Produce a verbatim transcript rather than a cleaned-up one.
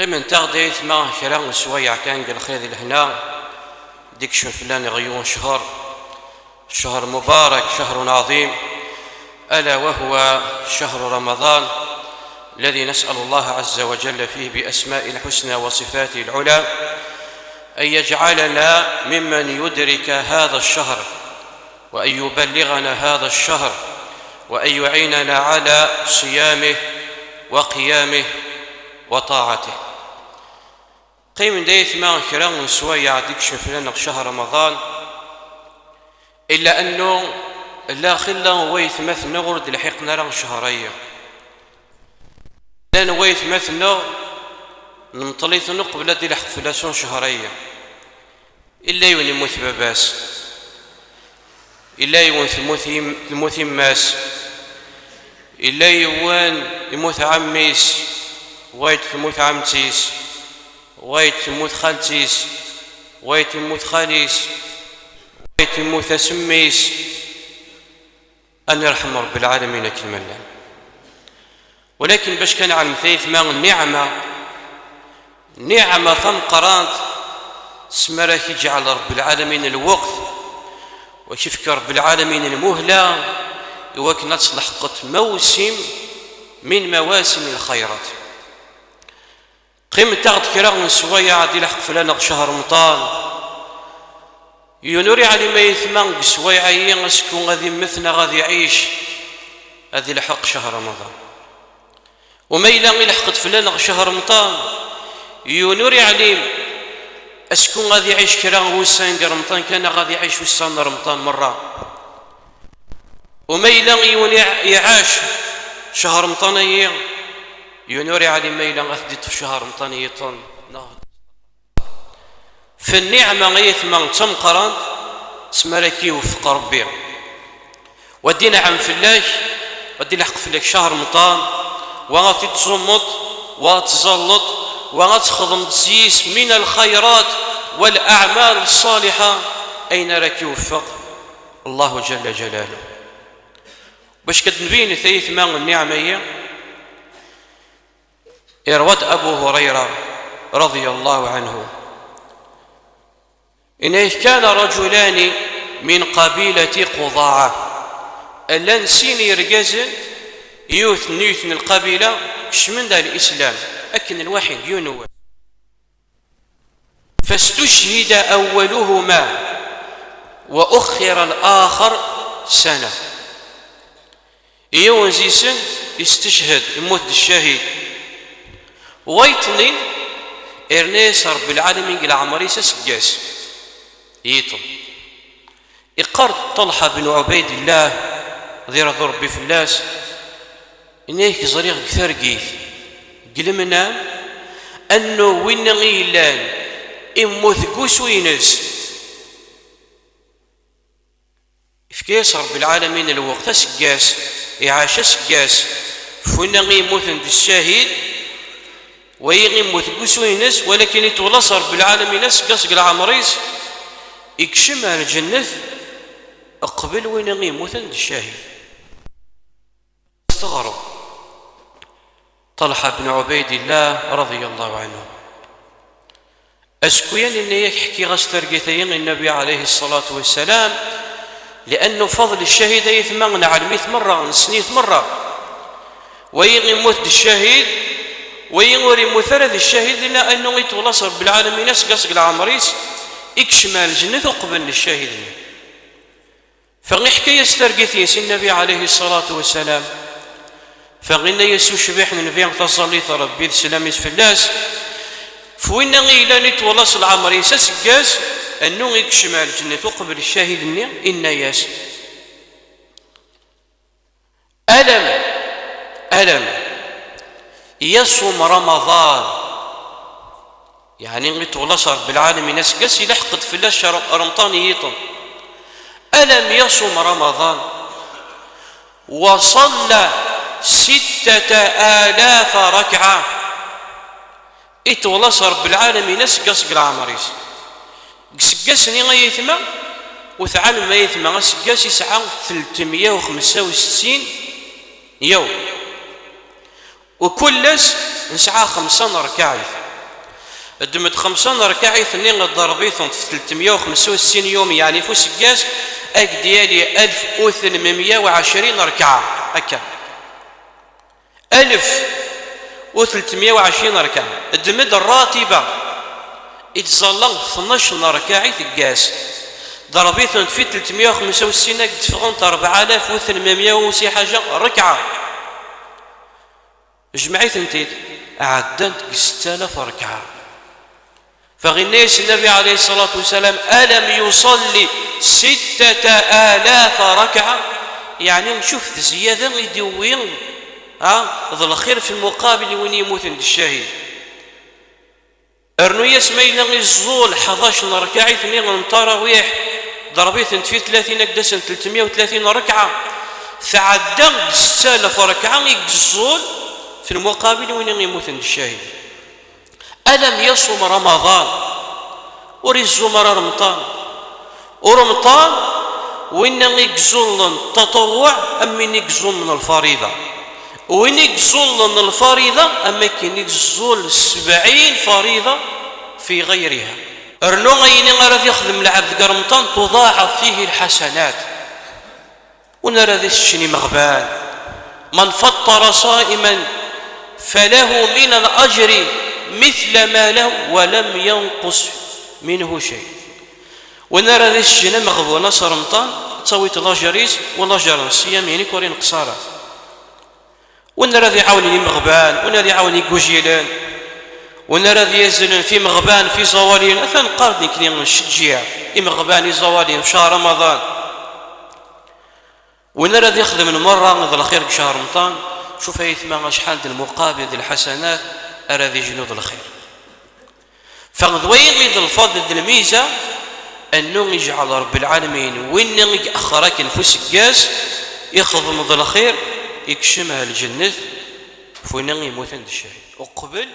Qqiment-aɣ-d ayetma kra n sswayeɛ kan deg lxir d lehna, d-ikcem fell-aneɣ yiwen ccher, ccher mubarak, ccher ɛḍim, ألا وهو شهر رمضان الذي نسأل الله عز وجل فيه بأسمائه الحسنى وصفاته العلى أن يجعلنا ممن يدرك هذا الشهر، وأن يبلغنا هذا الشهر، وأن يعيننا على صيامه وقيامه وطاعته. Qqimen-d ayetma kra n sswayeɛ deg ccefla neɣ ccher Ramadan, illa annu la xilla n waytmaten-nneɣ ur d-lḥiqen ara ccher-agi. Llan waytmaten-nneɣ nemṭel-iten uqbel ad d-ilḥeq fell-asen ccher-agi. Illa yiwen immut baba-s, illa yiwen temmut yim-, temmut yemma-s, illa yiwen immut ɛemmi-s, wayeḍ temmut ɛemti-s, wayeḍ temmut xalti-s, wayeḍ immut xali-s, wayeḍ immut asemmi-s. Ad nirḥem Ṛebbi lɛalamin akken ma llan. Walakin bac kan ɛelmet ayetma nniɛma, nniɛma tameqqrant, s mi ara k-iǧɛel Ṛebbi lɛalamin lweqt, u k-ifk Ṛebbi lɛalamin lmuhla, i wakken ad tleḥqeḍ mawsim min mawasim lxayrat. Qqiment-aɣ-d kra n sswayeɛ ad ilḥeq fell-aneɣ ccher Remḍan. Yiwen ur iɛlim ayetma deg sswayeɛ-agi acku ad immet neɣ ad iɛic, ad ilḥeq ccher Remḍan. U ma yella ilḥeq-d fell-aneɣ ccher Remḍan, yiwen ur iɛlim acku ad iɛic kra n wussan deg Remḍan kan neɣ ad iɛic ussan n Remḍan merra. U ma yella yiwen iɛ-, iɛac ccher Remḍan-agi, yiwen ur iɛlim ma yella ad t-id-iṭṭef ccher Remḍan yiṭṭen, neɣ f nniɛma ayetma d tameqqrant, s mi ara k-iweffeq Ṛebbi. Wa ad inɛem fell-ak, wa ad ilḥeq fell-ak ccher Remḍan, wa ad t-id-tẓummeḍ, wa ad tẓalleḍ, wa ad txedmeḍ s yis min lxayrat wal aɛmal ṣṣaliḥa, ayen ara k-iweffeq Allahu ǧalla ǧalaluh. Bac kan ad nbinet ayetma nniɛma-agi, iṛwa-d Abu Hurayra رضي الله عنه, yenna-ak: كان رجلان من قبيلة قضاعة. Llan sin yergazen, yiwet n, yiwet n lqabila, kecmen-d ar Lislam, akken lwaḥid, yiwen n wass. فاستشهد أولهما وأخر الآخر سنة. Yiwen deg-sen yesteched, yemmut d ccahid. Wayeḍ-nni, irna-yas Ṛebbi lɛalamin deg leɛmer-is aseggas yiṭen. Iqqar-d Ṭalḥa ben Ɛubaydillah, ad irḍu Ṛebbi fell-as, yenna-ak: ẓriɣ deg targit, deg lemnam, annu winna i yellan immut deg wusu-ines, ifka-yas Ṛebbi lɛalamin lweqt, aseggas, iɛac aseggas, f winna i yemmuten d ccahid, wayi immut deg wusu-ines, walakin itwel-as Ṛebbi lɛalamin aseggas deg leɛmer-is, ikcem ar lǧennet, qbel winna i yemmuten d ccahid. Teɣreḍ. Ṭalḥa ben Ɛubaydillah, رضي الله عنه. Azekka-yan, yenna-ak: ḥkiɣ-as targit-agi i Nnbi عليه الصلاة والسلام, li'annu fadl ccahid, ayetma, neɛlem-it merra, nessen-it merra. Wayi immut d ccahid, wayi ur immut ara d ccahid, illa annu itwel-as Ṛebbi lɛalamin aseggas deg leɛmer-is, ikcem ar lǧennet uqbel n ccahid-nni. Fa iḥka-yas targit-is i Nnbi عليه الصلاة والسلام. Fa inna-yas ucbiḥ n Nnbi, taẓallit n Ṛebbi d sslam-is fell-as, f winna i yellan itwel-as leɛmer-is aseggas, annu ikcem ar lǧennet uqbel ccahid-nni, inna-yas: ألم، ألم يصم رمضان؟ Yeɛni, itwel-as Ṛebbi lɛalamin aseggas, ilḥeq-d fell-as ccher Remḍan yiṭen. ألم يصم رمضان وصلى ستة آلاف ركعة؟ Itwel-as Ṛebbi lɛalamin aseggas deg leɛmer-is. Deg iseggasen-nni, ay ayetma, u tɛelmem ay ayetma, aseggas yesɛa tletmeyya u xemsa u settin yawm. U kul ass nesɛa xemsa n rrkaɛit. Ddem-d xemsa n rkaɛit-nni, ḍerb-iten f tletmya u xemsa u sittin yum, yeɛni f useggas, ad k-d-yali alef u tmenmya u ɛecrin rkaɛa. Akka. Alef u tletmya u ɛecrin rkaɛa. Ddem-d rratiba, i tẓalla tnac n rkaɛit deg wass. Ḍerb-iten f tletmya u xemsa u sittin, ad k-d-ffɣent rebɛa alaf u tmenmya u si ḥaǧa rkaɛa. Jmeɛ-itent-id, ɛeddant deg setta alaf rkaɛa. Fa yenna-yas Nnabi ɛalayhi ṣṣalatu wassalam: "Alam yuṣalli sittata alaf rakaɛa?" Yeɛni, cuf zziyada i d-iwwi, ha, d lxir f lmuqabil i win yemmuten d ccahid. Rnu-yas ma yella iẓẓul ḥdac n rkaɛit-nni n ttarawiḥ, ḍerb-itent fi tlatin, ad k-d-asent tletmya u tlatin rkaɛa. Tɛedda setta alaf rkaɛa i yeẓẓul f lmuqabil win yemmuten d ccahid. Alam yasum Ramaḍan, ur iẓum ara Remḍan. U Remḍan, winna i iẓullen taṭawuɛ am win i iẓullen lfariḍa. Win i iẓullen lfariḍa, am akken i iẓul sebɛin fariḍa fi ɣayriha. Rnu ayen ara d-ixdem lɛebd deg Remḍan, tuḍaɛaf fihi lḥasanat. Win ara d-iseččen imeɣban, man faṭṭara ṣa'iman falahu min al-ajri mithla ma lahu wa lam yanqus minhu shay. Win ara d-iseččen ameɣbun ass Remḍan, ttawiḍ lajer-is, u lajer n ṣṣyam-inek ur inqeṣ ara. Win ara d-iɛawnen imeɣban, win ara d-iɛawnen igujilen, win ara d-yazlen f imeɣban, f iẓawaliyen, atan qqar-d nekkni ncejjiɛ imeɣban, iẓawaliyen f cahar Ramaḍan. Win ara d-ixedmen merra d lxir deg cahar Remḍan, cuf aytma acḥal d lmuqabil d lḥasanat ara d-ijnu d lxir. Fa d wayi i d lfadl d lmiza, annu ijeɛɛel Ṛebbi lɛalamin winna i yeɛxer akken f useggas, ixdem d lxir, ikcem ar lǧennet, f winna yemmuten d ccahid. Uqbel